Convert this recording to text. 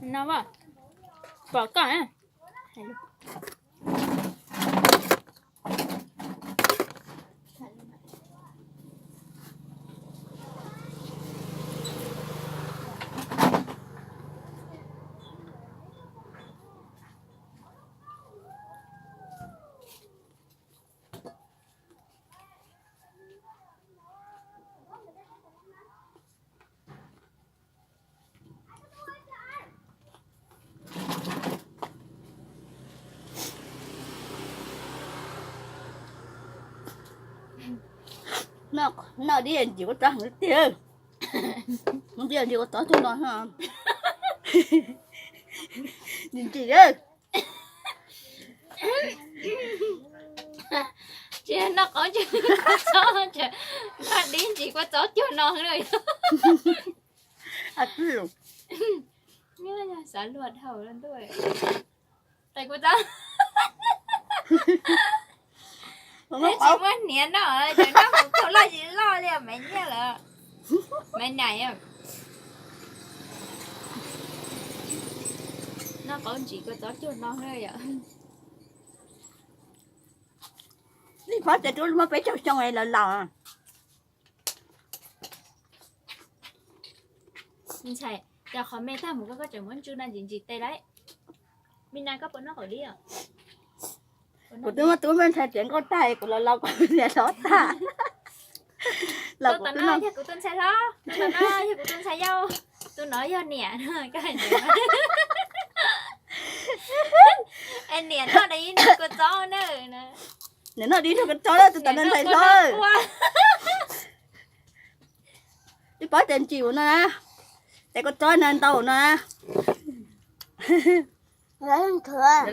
No, pom koj. Noj dib ntsis kua txob heev tiag. Dib ntsis kua txob tuaj no. Ntsim ntsim. Tsis noj qaub ntsig kua txob, noj dib ntsis kua txob cuag no. Xav luag dhau ntuj. Tais kua txob. Tsis muaj hniav noj, cov noj hauv tau loj tsis loj li Maiv Nyiaj lawm. Maiv Nyiaj. Noj qaub ntsis kua txob cuag no na yom. Lis Pob tias twb muaj peb caug xyoo es laus laus. Ntxhais, cas qhov me tag mus koj, koj tseem muab ntsw no ntsim ntsim tes lauj. Me na koj puas noj qaub dib os? Kuv twb muab tub me ntxhais tias nkauj tag, kuv los laus kuv niam hlob tag. Los tus no yog kuv tus ntxhais hlob, tus no yog kuv tus ntxhais yau, tus no yog niam. Es niam noj dib ntsis kua txob na. Niam noj dib ntsis kua txob, tus tas ntxhais hlob. Lis Pob tias ntsim ua no na, tais kua txob no ntau no na. Lawv ntshuav.